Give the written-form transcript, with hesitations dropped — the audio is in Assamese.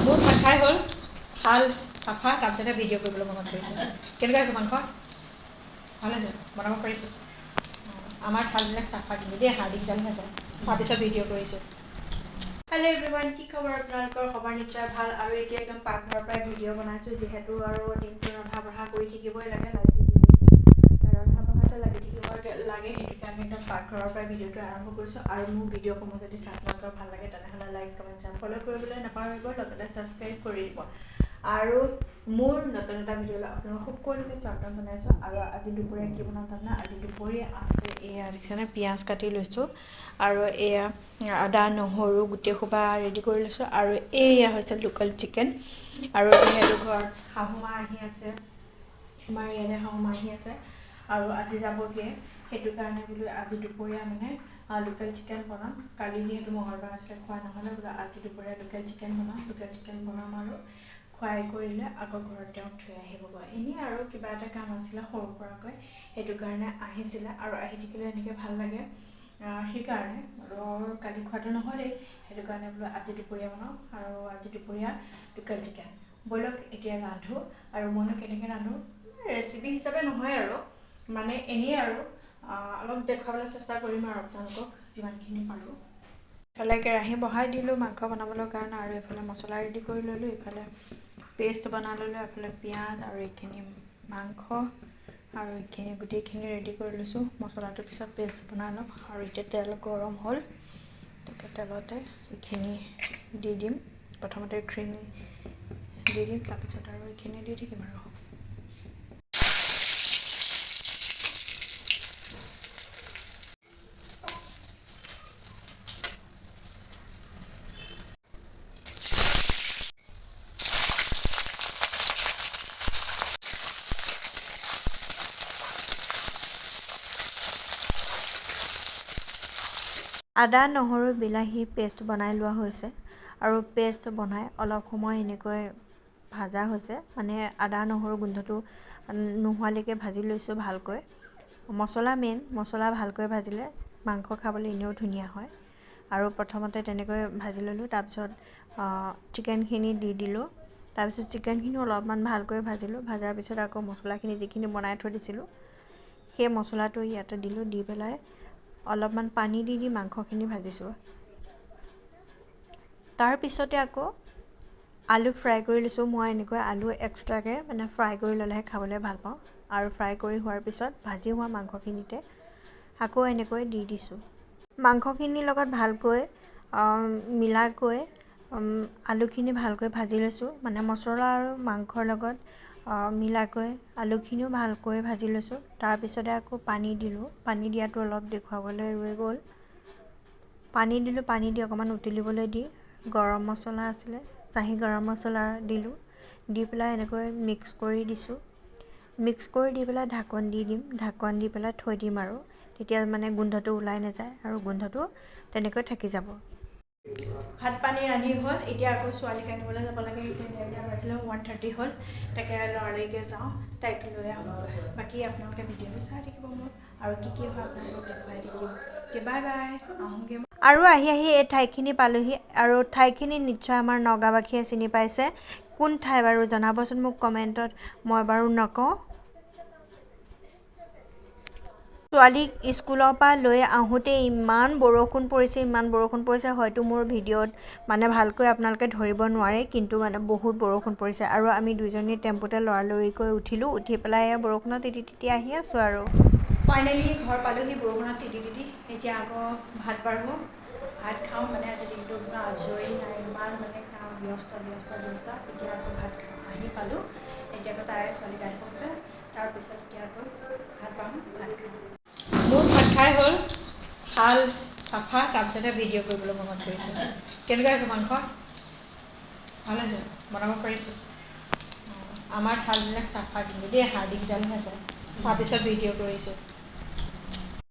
মোৰ ভাত খাই হ'ল, থাল চাফা, তাৰপিছতে ভিডিঅ' কৰিবলৈ মনত পৰিছে। কেনেকুৱা হৈছে মাংস? ভাল হৈছে, বনাব পাৰিছোঁ। আমাৰ থালবিলাক চাফা কিন্তু দেই, হাৰ্ডিকেইডাল হৈছে। তাৰপিছত ভিডিঅ' কৰিছোঁ। হেল্ল' এভৰিৱান, কি খবৰ আপোনালোকৰ? খবৰ নিশ্চয় ভাল। আৰু এতিয়া একদম পাকঘৰৰ পৰাই ভিডিঅ' বনাইছোঁ, যিহেতু আৰু দিনটো ৰন্ধা বঢ়া কৰি থাকিবই লাগে, ৰন্ধা বঢ়াতে লাগি থাকিব লাগে, সেইটো কাৰণে একদম পাকঘৰৰ পৰাই ভিডিঅ'টো আৰম্ভ কৰিছোঁ। আৰু মোৰ ভিডিঅ'সমূহ যদি চাই আপোনালোকৰ ভাল লাগে তেনেহ'লে লাইক, কমেণ্ট, শ্বেয়াৰ, ফ'ল' কৰিবলৈ নাপাহৰিব, লগতে ছাবস্ক্ৰাইব কৰি দিব। আৰু মোৰ নতুন এটা ভিডিঅ'লৈ আপোনালোক সকলোকে স্বাগতম জনাইছোঁ। আৰু আজি দুপৰীয়া কি বনাম তাৰমানে, আজি দুপৰীয়া আছে এয়া দেখিছেনে, পিঁয়াজ কাটি লৈছোঁ আৰু এয়া আদা নহৰু গোটেই সোপা ৰেডি কৰি লৈছোঁ। আৰু এয়া হৈছে লোকেল চিকেন। আৰু যিহেতু ঘৰত শাহুমা আহি আছে, আমাৰ ইয়াতে শাহুমা আহি আছে আৰু আজি যাবগৈ, সেইটো কাৰণে বোলো আজি দুপৰীয়া মানে লোকেল চিকেন বনাম। কালি যিহেতু মঙলবাৰ আছিলে খোৱা নহ'লে, বোলো আজি দুপৰীয়া লোকেল চিকেন বনাম। লোকেল চিকেন বনাম আৰু খুৱাই কৰিলে আকৌ ঘৰত তেওঁক থৈ আহিবগৈ। এনেই আৰু কিবা এটা কাম আছিলে সৰু সুৰাকৈ, সেইটো কাৰণে আহিছিলে। আৰু আহি থাকিলে এনেকৈ ভাল লাগে, সেইকাৰণে আৰু কালি খোৱাটো নহ'লেই, সেইটো কাৰণে বোলো আজি দুপৰীয়া বনাওঁ। আৰু আজি দুপৰীয়া লোকেল চিকেন। ব'লক এতিয়া ৰান্ধোঁ। আৰু মইনো কেনেকৈ ৰান্ধোঁ, ৰেচিপি হিচাপে নহয় আৰু মানে এনেই আৰু অলপ দেখুৱাবলৈ চেষ্টা কৰিম আৰু আপোনালোকক যিমানখিনি পাৰোঁ। ইফালে কেৰাহী বহাই দিলোঁ মাংস বনাবলৈ কাৰণে, আৰু এইফালে মছলা ৰেডি কৰি ল'লোঁ, ইফালে পেষ্ট বনাই ল'লোঁ, এফালে পিঁয়াজ আৰু এইখিনি মাংস আৰু এইখিনি গোটেইখিনি ৰেডি কৰি লৈছোঁ। মছলাটোৰ পিছত পেষ্ট বনাই ল'ম। আৰু এতিয়া তেল গৰম হ'ল, তাকে তেলতে এইখিনি দি দিম। প্ৰথমতে এইখিনি দি দিম, তাৰপিছত আৰু এইখিনি দি থাকিম আৰু। আদা নহৰু বিলাহী পেষ্ট বনাই লোৱা হৈছে। আৰু পেষ্ট বনাই অলপ সময় এনেকৈ ভাজা হৈছে, মানে আদা নহৰু গোন্ধটো নোহোৱালৈকে ভাজি লৈছোঁ ভালকৈ। মছলা মেইন, মছলা ভালকৈ ভাজিলে মাংস খাবলৈ এনেও ধুনীয়া হয়। আৰু প্ৰথমতে তেনেকৈ ভাজি ল'লোঁ, তাৰপিছত চিকেনখিনি দি দিলোঁ। তাৰপিছত চিকেনখিনিও অলপমান ভালকৈ ভাজিলোঁ। ভাজাৰ পিছত আকৌ মছলাখিনি যিখিনি বনাই থৈ দিছিলোঁ সেই মছলাটো ইয়াতে দিলোঁ। দি পেলাই অলপমান পানী দি দি মাংসখিনি ভাজিছোঁ। তাৰপিছতে আকৌ আলু ফ্ৰাই কৰি লৈছোঁ। মই এনেকৈ আলু এক্সট্ৰাকৈ মানে ফ্ৰাই কৰি ল'লেহে খাবলৈ ভাল পাওঁ। আৰু ফ্ৰাই কৰি হোৱাৰ পিছত ভাজি হোৱা মাংসখিনিতে আকৌ এনেকৈ দি দিছোঁ। মাংসখিনিৰ লগত ভালকৈ মিলাকৈ আলুখিনি ভালকৈ ভাজি লৈছোঁ, মানে মছলা আৰু মাংসৰ লগত মিলাকৈ আলুখিনিও ভালকৈ ভাজি লৈছোঁ। তাৰপিছতে আকৌ পানী দিলোঁ। পানী দিয়াটো অলপ দেখুৱাবলৈ ৰৈ গ'ল। পানী দিলোঁ, পানী দি অকণমান উতলিবলৈ দি গৰম মছলা আছিলে, চাহী গৰম মছলা দিলোঁ। দি পেলাই এনেকৈ মিক্স কৰি দিছোঁ। মিক্স কৰি দি পেলাই ঢাকন দি দিম। ঢাকন দি পেলাই থৈ দিম আৰু তেতিয়া মানে গোন্ধটো ওলাই নাযায় আৰু গোন্ধটো তেনেকৈ থাকি যাব। ভাত পানী ৰান্ধি হ'ল, এতিয়া আকৌ ছোৱালীক আনিবলৈ যাব লাগে। এতিয়া 1:30 বাজিলে, 1:30 হ'ল, তাকে লৰালৰিকৈ যাওঁ, তাইক লৈ আহোঁগৈ। বাকী আপোনালোকে ভিডিঅ'টো চাই থাকিব মোৰ, আৰু কি কি হয় আপোনালোকক দেখুৱাই থাকিম। এতিয়া বাই বাই, আহোঁগৈ। আৰু আহি আহি এই ঠাইখিনি পালোহি। আৰু ঠাইখিনি নিশ্চয় আমাৰ নগাঁওবাসীয়ে চিনি পাইছে। কোন ঠাই বাৰু জনাবচোন মোক কমেণ্টত, মই বাৰু নকওঁ। ছোৱালীক স্কুলৰ পৰা লৈ আহোঁতে ইমান বৰষুণ পৰিছে, ইমান বৰষুণ পৰিছে, হয়তো মোৰ ভিডিঅ'ত মানে ভালকৈ আপোনালোকে ধৰিব নোৱাৰে, কিন্তু মানে বহুত বৰষুণ পৰিছে। আৰু আমি দুইজনী টেম্পুতে লৰালৰিকৈ উঠিলোঁ, উঠি পেলাই বৰষুণত তিতি তিতি আহি আছোঁ। আৰু ফাইনেলি ঘৰ পালোহি বৰষুণত তিতি তিতি। এতিয়া আকৌ ভাত বাঢ়োঁ, ভাত খাওঁ। মানে আজি দিনটো আপোনাৰ আজৰি নাই, ইমান মানে কাম, ব্যস্ত ব্যস্ত ব্যস্ত। এতিয়া আকৌ ভাত খাওঁ, আহি পালোঁ। এতিয়া আকৌ তাই ছোৱালীক আনিব গৈছে, তাৰপিছত এতিয়া আকৌ ভাত বাঢ়োঁ, ভাত খাওঁ। মোৰ ভাত খাই হ'ল, থাল চাফা, তাৰপিছতে ভিডিঅ' কৰিবলৈ মনত পৰিছে। কেনেকুৱা হৈছে মাংস? ভাল হৈছে, বনাব পাৰিছোঁ। আমাৰ থালবিলাক চাফা কিন্তু দেই, হাৰ্ডিকেইডাল হৈছে। তাৰপিছত ভিডিঅ' কৰিছোঁ।